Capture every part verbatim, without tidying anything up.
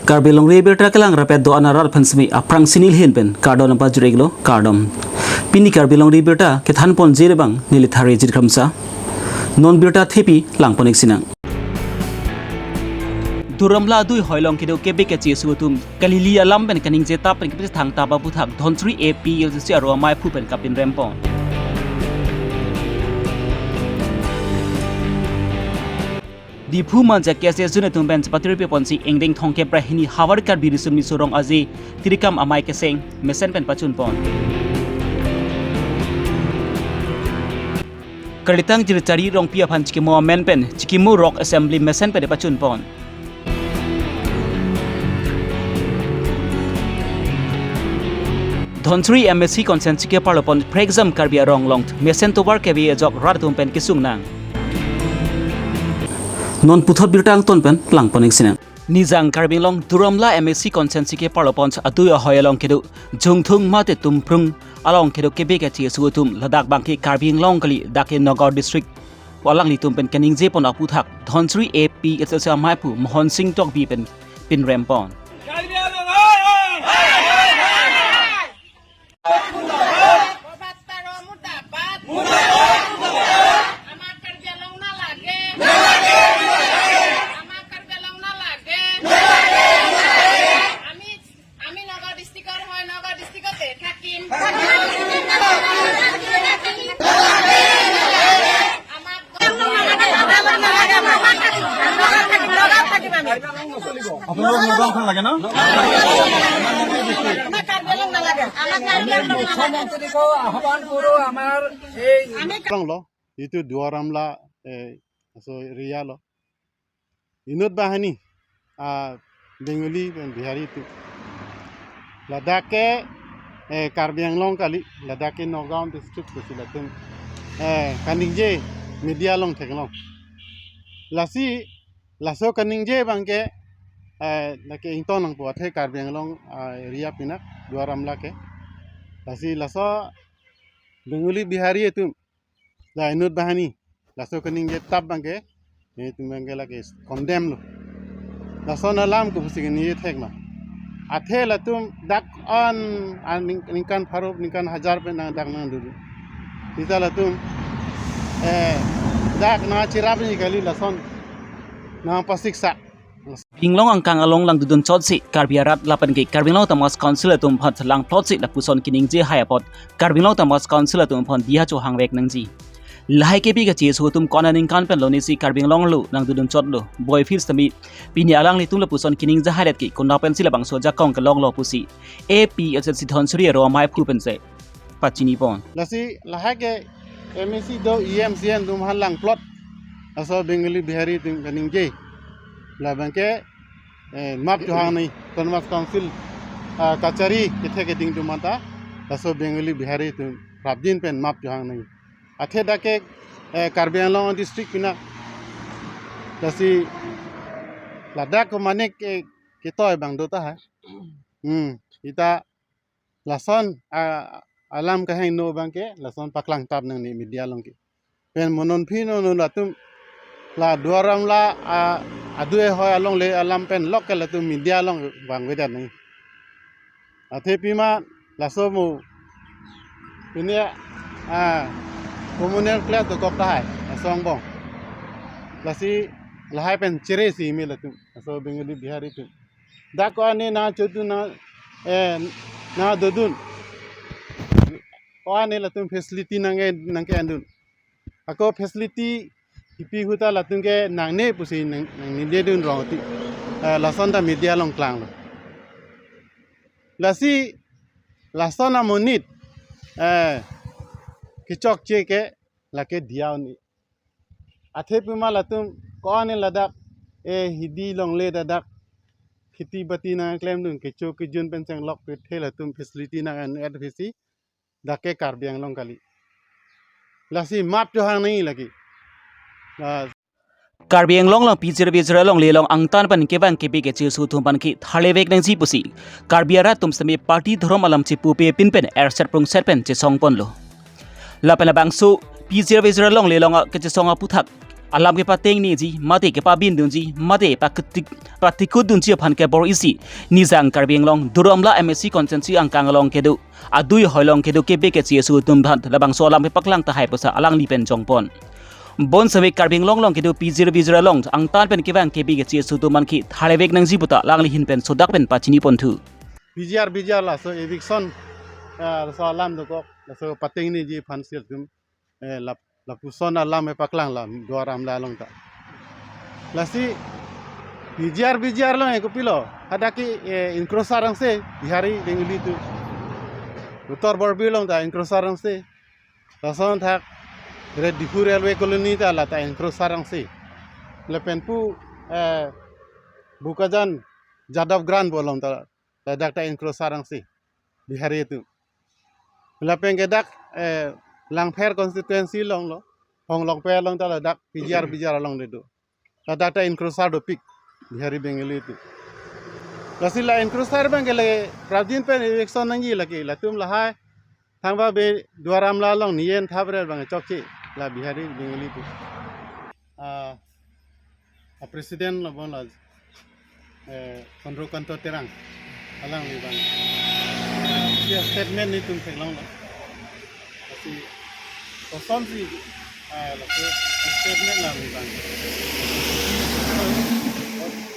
Karbi Longri Abirta kelang rapet do-an arat aphan semi aphrangsi neli ahin pen kardom nangpajir-iklo, kardom. Pini Karbi Longri Abirta kethan ponji abang neli Thari Jit Kramsa. Non birta thepi lang pon-ik sinang. Duar Amla adui hoi along kedo kebe keche aso atum kalili alam pen kaningje tap pen kepachethang tap aputhak Dhansiri A P H L C aro amaiphu pen kapinrem pon. Diphu Manja K S A zone atum pen chepatiri pi ponsi ingdeng thomkep ra hini havar Karbi Riso Nimso Rong Aje tirikam amei keseng mesen pen pachun pon. Karlitang Jirchari Rongpi aphan chikimo amen pen chikimo Rock Assembly mesen pen pachun pon. Dhansiri M A C constituency keparlo pon Phrekjam Karbi Anglong along mesen tovar kebe ajok rat atum pen kesung nang. Non puthot birta angton pen lang pon-ik sinang. Nijang Karbi Anglong Duar Amla M A C constituency keparlo pon adui ahoi along kedo Jungthung mate Tumprung along kedo kebe keche aso atum ladak abangke Karbi Anglong kali, dak ke Nagaon district pu alanglitum pen kaningje pon aputhak Dhansiri A P H L C amaiphu Mohon Sing Tokbi pen pinrem pon. Bobastaro murdabad. Murdabad, murdabad. Amar Karbi Anglong nalage. Nalage, nalage. Amar Karbi Anglong nalage. Nalage, nalage. Ami, ami Nagaon districtor hoi, Nagaon districtte thakim. Amar আপোনালোকৰ নগাঁওখন লাগে ন? মুখ্যমন্ত্ৰীকো আহ্বান কৰোঁ, আমাৰ এই Ronglo, itu Duar Amla, eh, so area lo. Inut banghini, ah, Bengali pen Bihari itu. Ladak ke, eh, Karbi Anglong kali, ladak ke Nagaon district pusi latum, eh, kaningje media along theklong. Lasi, laso kaningje abangke, eh, lake ingtong nangpo athe Karbi Anglong, ah, area pinak, Duar Amla ke. Lasi laso Bengali Bihari atum, la inut banghini, laso kaningje tap abangke, eh, itum abangke lake condemn lo. Lason alam kopusi kaningje thek ma. Athe latum dak an, an ning-, ningkan pharo, ningkan hajar pen nang dak nangdodun. Sita latum, eh, dak nangcherap ni kali lason nangpasiksa. Karbi Anglong angkang along langdodun chotsi Karbi arat lapen ke Karbi Anglong Autonomous Council atum aphan langplotsi lapuson kaningje hai apot Karbi Anglong Autonomous Council atum aphan diya chohangvek nangji. Lahai kebe keche aso atum konat aningkan pen lonisi Karbi Anglong lo nangdodun chotlo. Boy fees tami pini alanglitum lapuson kaningje haidet ke konat pensi labangso ajakong kelonglo pusi A P H L C Dhansiri aro amaiphu pensi pachini pon. Lasi lahai ke M A C do E M C N atum aphan langplot. Laso Bengali Bihari atum kaningje. Labangke, eh, map chohang nangji, Autonomous Council, ah, kachari kethe keding atum anta. Laso Bengali Bihari atum prapjin pen map chohang nangji. Athe dak ke, eh, Karbi Anglong district pinak. Lasi ladak ko manik, eh, ketoi abang do tahai. Hmm, ita lason, ah, alam kehingno abangke, lason paklang tap nangne media along ke. Pen mo non phi non non latum la Duar Amla, ah, adui hoi alongle alam pen lok ke latum media along vangvedet nangji. Athe pima laso mo pini, ah, communal clash dokok tahai, laso angbong. Lasi lahai pen chere si me latum, laso Bengali Bihari atum. Dak ko-an ne nangchodun nang, eh, nangdodun. Ko-an ne latum facility nang, nangke-endun. Ako facility kipi ahut ta latum ke nangne pusi nang, nangningjedun rong ti. Eh, lason ta media along klanglo. Lasi lason amonit, eh, kechokche ke lake diya un-e. Athe pima latum ko-an ne ladak, eh, hidi longle ladak kheti bati nangklemdun, kecho kejun pen chenglok kethe latum facility nang-en-et pusi dak ke Karbi Anglong kali. Lasi map chohang nangji lake. Ah, Karbi Anglong along pijir bijir alongle along angtan pen kevang kebe keche aso atum aphan ke tharlevek nangji pusi Karbi arat atum semi party dhorom alam chipupe pin pen erset prungset pen chesong ponlo. Lapen labangso pijir bijir alongle along kechesong aputhak alam kepatengniji, mate kepabindunji, mate paketik, patikutdunji aphan kebor-isi, Nijang Karbi Anglong Duar Amla M A C constituency angkang along kedo, adui hoilong kedo kebe keche aso atum aphan labangso alam kepaklang tahai pusi alangli pen jongpon. Bonsitame Karbi Anglong along kedo pijir bijir along angtan pen kevang kebe keche aso atum aphan ke tharvek nangji puta alangli ahin pen sodak pen pachini ponthu. P G R, P G R laso eviction, eh, laso alam dokok, laso patengniji aphan si atum, eh, lap-, lapuson alam kepaklang la Duar Amla along ta. Lasi P G R, P G R along ke kopilo, hadak ke, eh, encroacher angse, Bihari Bengali atum. Uttar Borbil along ta encroacher angse. Lason thak Red Diphu Railway Colony ta lata encroacher angse. Lapen pu, eh, Bokajan Jadavganj pu along ta ladak ta encroacher angse, Bihari atum. Lapen ke dak, eh, Langpher constituency along lo, Honglongpher along ta ladak P G R, P G R along le do. Ladak ta encroacher dopik, Bihari Bengali atum. Lasi la encroacher abang ke le prapjin pen eviction nangji lake, latum lahai thangba be Duar Amla along niyen thapre abang chokche, la Bihari Bengali atum. Ah, a president lo bon la, eh, Chandrakanta Terang, alangli abang, eh, ya statement netum theklonglo. Lasi kosonsi, eh, laso statement alangli abang,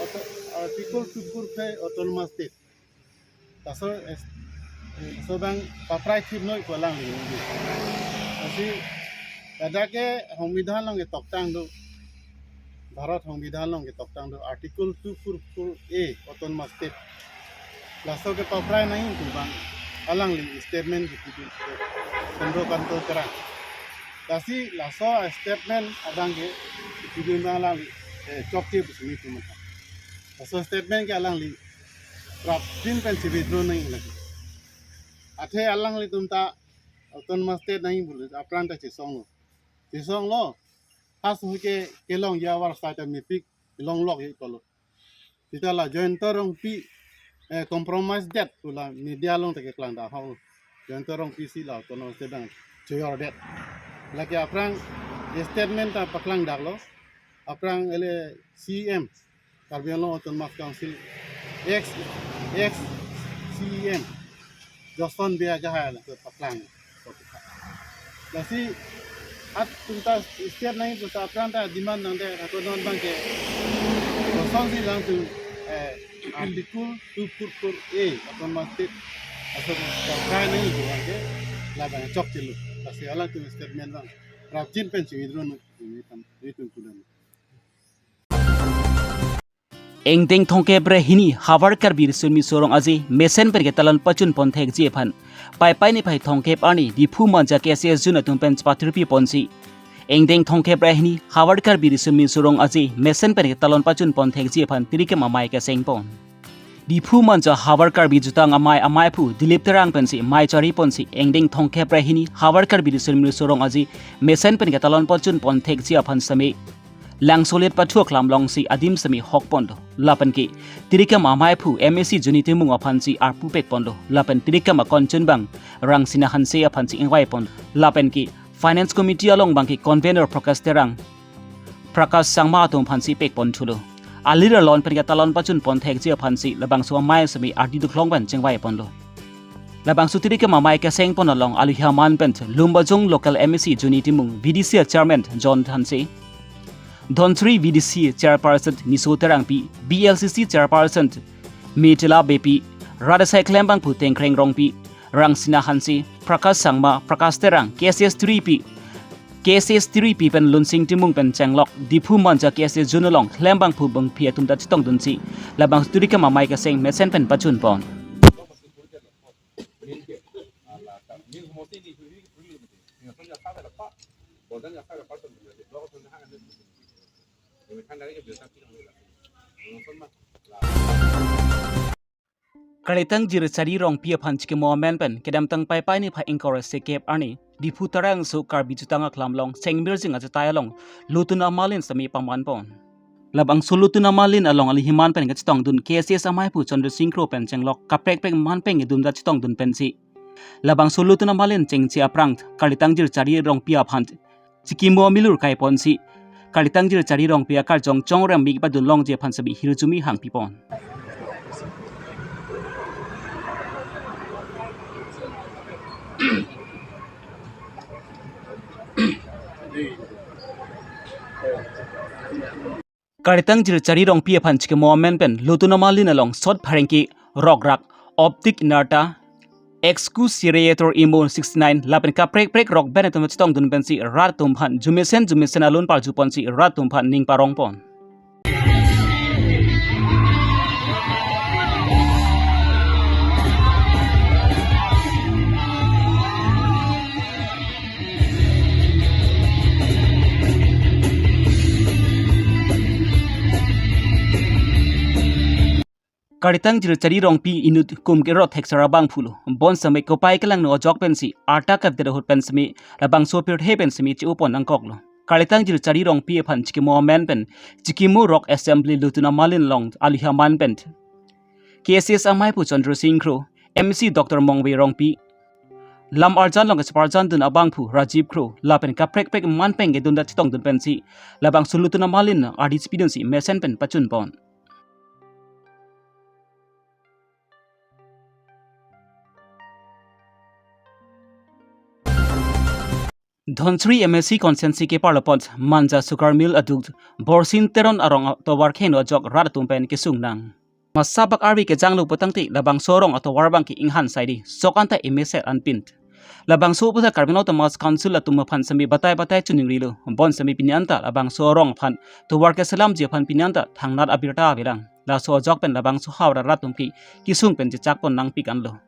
auto-, Article two four five Autonomous State. Laso es-, eh, laso abang paprai thip noi pu alangli ningje. Lasi ladak ke Songbidhan along ketoktang do, Bharat Songbidhan along ketoktang do, Article two four four A, Autonomous State. Laso ke paprai nangji pu abang alangli statement kipi do, Chandrakanta Terang. Lasi laso statement abang ke kipi do abang alangli, eh, chokche pusi nelitum matha. Laso statement ke alangli prapjin pen si withdraw nangji lake. Athe alanglitum ta Autonomous State nangji pu le apran ta chesonglo. Chesonglo. Has ke kelongji avarsai ta mepik, longlok ji kolo. Seta la Jayanta Rongpi, eh, compromise det pu la media along ta keklang dak ho. Jayanta Rongpi si la Autonomous State abang choyor det. Lake aphrang statement ta paklang daklo. Aphrang ele C E M, Karbi Anglong Autonomous Council, ex, ex C E M Johnson Bey Agarwal ke paklang. Lasi atum ta state nangji pu ta aphrang ta demand nangdet, ako non abang ke kosonsi alangtum, eh, Article two four four A Autonomous State asok pakai nangji pu abang ke labang chokchelo. Lasi alangtum statement abang prapjin pen si withdraw non, nelitum, nelitum kulang. Ingdeng thomkep ra hini Havar Karbi Riso Nimso Rong Aje mesen pen ketalon pachun pon thekji aphan Paipai niphai thomkep arni Diphu Manja K S S Zone atum pen chepatrupi ponsi, ingdeng thomkep ra hini Havar Karbi Riso Nimso Rong Aje mesen pen ketalon pachun pon thekji aphan Tirikam Amei keseng pon. Diphu Manja Havar Karbi Jutang Amei ameiphu Dilip Terang pensi mei chari ponsi ingdeng thomkep ra hini Havar Karbi Riso Nimso Rong Aje mesen pen ketalon pachun pon thekji aphan seme Langsolet pathu aklam alongsi adim seme hok ponlo. Lapen ke Tirikam ameiphu M A C Juni Timung aphansi arpu pek ponlo. Lapen Tirikam akonchun abang Rangsina Hanse aphansi ingvai ponlo. Lapen ke Finance Committee along abang ke convener Prakash Terang, Prakash Sangma atum aphansi pek pon thulo. Alir alon pen ketalon pachun pon thekji aphansi labangso amei seme ardi duklong pen chingvai ponlo. Labangso Tirikam Amei keseng pon along aluhi aman pen Lumbajong local M A C Juni Timung, V D C chairman John Hanse, Dhansiri V D C chairperson Niso Terangpi, B L C C chairperson Mitila Beypi, Radasai klembangphu Tengkreng Rongpi, Rangsina Hanse, Prakash Sangma, Prakash Terang, K S S three P, K S S three P pen Lunsing Timung pen chenglok Diphu Manja K S S Zone along klembangphu bangpi atum ta chetongdunsi labangso Tirikam Amei keseng mesen pen pachun pon. Karlitang Jirchari Rongpi aphan chikimo amen pen kedamtang Paipai niphai ingkoi ra thomkep arni Diphu Tarangso Karbi Jutang Aklam along Sengmirzing ajatai along lutun amalin seme paman pon. Labangso lutun amalin along aluhi aman pen kachetongdun K S S ameiphu Chandra Sing Kro pen chenglok kaprek prek aman pen kedun ta chetongdun pensi labangso lutun amalin chengche aphrang Karlitang Jirchari Rongpi aphan chikimo amilur kai ponsi Kalitang Jirchari Rongpi akarjong chongrem mi padun longji aphan sitame hirjume hangpipon. Kalitang Jirchari Rongpi aphan chikimo amen pen Lutun Amalin along sot pharengke, rokrak, optic inertia, excruciator immo sixty-nine lapen kaprek prek rok ben atum chetongdun pensi rat atum aphan jumesen jumesen alun parjuponsi rat atum aphan ning parongpon. Kalitang Jirchari Rongpi inut kum kerot hek sara abangphulo. Bonsitame kopai kelangno ajok pensi arta kavdet ahut pen sitame labangso pirthe pen sitame che-opon nangkoklo. Kalitang Jirchari Rongpi aphan chikimo amen pen chikimo rok assembly Lutun Amalin along alihaman pen K C S amei pu Chandra Sing Kro, M C Doctor Mongve Rongpi, lam arjan along kacheparjandun abangphu Rajiv Kro lapen kaprek prek manpeng kedun ta chetongdun pensi labangso Lutun Amalin ardi chepidunsi mesen pen pachunpon. Dhansiri M A C constituency keparlo apot Manja Sugar Mill aduk Borsin Teron arong atovar kheno ajok rat atum pen kesung nang. Masabak arve kejanglo putangte labangso arong atovar abangke inghan saide sok anta emeset anpin. Labangso aputhak Karbi Anglong Autonomous Council atum aphan sitame batai batai chiningrilo. Bonsitame pini anta labangso arong aphan tovar keselamji aphan pini anta thangnat abirta avelang. Laso ajok pen labangso havar arat atum ke kesung pen chechakpon nangpik anlo.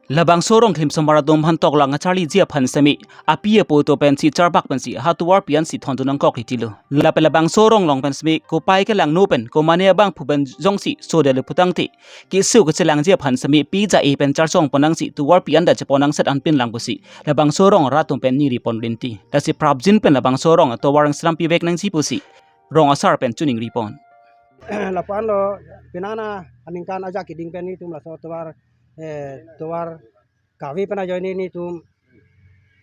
Labangso arong klim somar atum aphan toklang acharliji aphan sitame api apo atum pensi charbak pensi ha tovar pi ansi thondun nangkok ritilo. Lapen labangso arong along pen sitame kopai kelangno pen komane abangphu pen jongsi sodelo putangte keso kechelangji aphan sitame pi ja-e pen charchongpon nangsi tovar pi anta chepon nangset anpin lang pusi labangso arong arat atum pen ningripon rinti. Lasi prapjin pen labangso arong atovar selam pivek nangji pusi rong asar pen chiningripon. Lapu-an lo, pinana aningkan ajak keding pen netum laso tovar, eh, tovar kave pen ajoine netum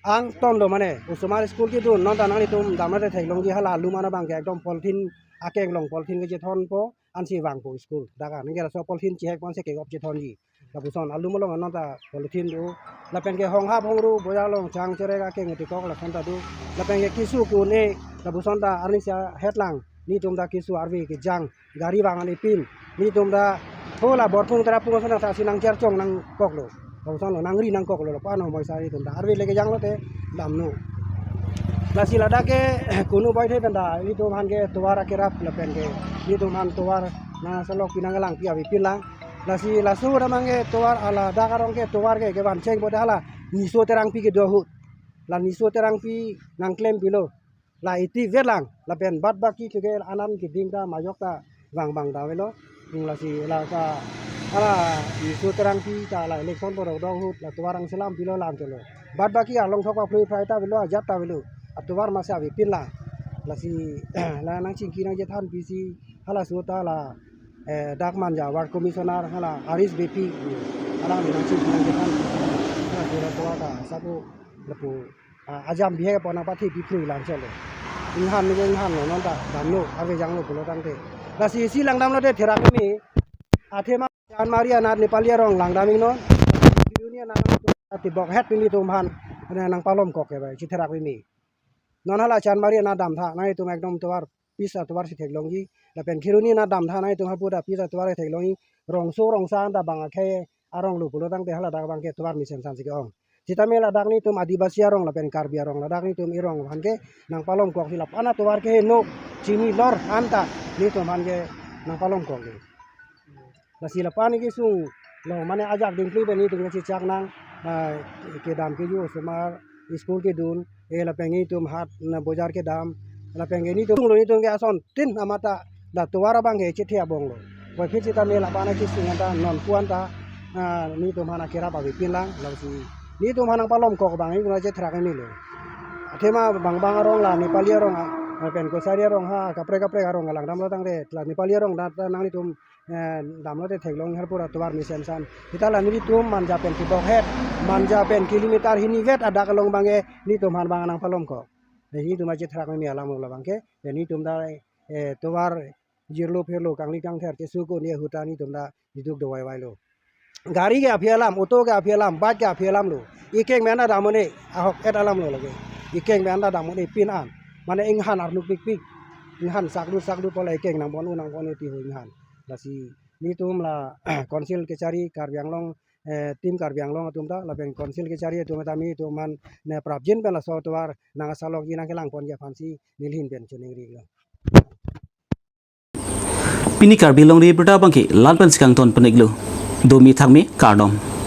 angton lo mane, osomar school kedun, non ta nanglitum damra te theklongji hala alum an abangke ekdom polythene akeng along polythene kechethonpo, ansi vangpo school. Dak an, ningke laso polythene chehekponsi kegop chethonji. Lapuson alum along non ta polythene do. Lapen ke honghap hongru bojar along chang cherek akeng etikok lason ta do. Lapen ke keso ke-un-e lapuson ta arnisi ahet lang. Netum ta keso arve kejang gari vang an ipin. Netum ta hola Borphung Tarapung ason ta si nangcherchong nangkoklo. Lapuson lo nangri nangkoklo lapu-an moisa netum ta arve le kejang lote damno. Lasi ladak ke kunu boithe pen ta netum aphan ke tovar akerap lapen ke netum aphan tovar nangsolok pi nanglang pi avepin lang. Lasi laso damang ke tovar hala dak arong ke tovar ke kevan cheng bote hala Niso Terangpi kedo ahut. La Niso Terangpi nangklem pilo. La iti vet lang lapen bad baki ke ke anan keding ta majok ta vang bang ta avelo. Hmm, lasi la ta hala Niso Terangpi ta la election porok do ahut la tovar nangselam pilo lam cholo. Bad baki along thok aphrui phrai ta avelo, ajat ta avelo. Atovar masi avepin lang. Lasi la nangchingki nangchethan pisi halaso ta la eh, dak Manja ward commissioner hala Harish Beypi, hala nangchingki nangchethan. Hala sura tovar ta sapu lapu, ah, ajam bihek apot nangpathe piphrui lang cholo. Inghan ni inghan lo non ta damlo, arve janglo pulo tangte. Lasi isi langdamlo te therak mi. Athema Chanmari anat Nepali arong langdam ingnon. Dunia nang tibok het pini tum aphan nangpalomkok ke bai, chetherak mi. Non hala Chanmari anat damtha, nangtum ekdom tovar pis atovar si theklongji. Lapen Kheroni anat damtha nangtum hapu ta pis atovar theklongji. Rongso rongsa anta bang akhei arong lo pulo tangte hala dak abangke tovar mesen san si ke-ong. Sitame ladak netum Adivasi arong lapen Karbi arong ladak netum erong aphan ke nangpalomkok si lapu-an atovar keheno chini lor anta netum aphan ke nangpalomkok ke. Lasi lapu-an kesung lo mane ajak dingkli pen netum kachechak nang, ah, kedam keju osomar school kedun, eh, lapen netum hat na bojar kedam, lapen ke netum lo netum ke asontin amata la tovar abangke chethe abong lo. Boiphit sitame lapu-an kesung anta non pu anta, ah, netum aphan akerap avepin lang, lasi netum aphan nangpalomkok abang netum chetherak ni lo. Athema bang bang arong la Nepali arong, ah, lapen Kachari arong ha kaprek kaprek arong langdamlo tangte la Nepali arong ta nanglitum eh, damlo te theklong halpura tovar mesen san. Sita la netum Manja pen kibok het, Manja pen kilometer hini vet adak along abangke netum aphan bang nangpalomkok. Nelitum aje thrak me alam lo labang ke. Nelitum ta, eh, tovar jirlo pherlo kangli kangther chesu ko ni huta nelitum ta jiduk do wai wai lo. Gari ke aphi alam, auto ke aphi alam, bike ke aphi alam lo. Ikeng me anda damone, ahok et alam lo lage. Ikeng me anda damone pin an. Mane inghan arnuk pikpik. Inghan saklu saklu pole ikeng nang bonu nang bonu ti ho inghan. Lasi nelitum la Council kachari Karbi Anglong, eh, team Karbi Anglong atum ta, lapen Council kachari atum ta nelitum man ne prapjin pen laso tovar nang asalok ji nang kelang pon ji aphansi neli ahin pen choningri lo. Pini Karbi Longri Abirta abang ke la-an pensi kangton pon-iklo. Domi thakmi kardom.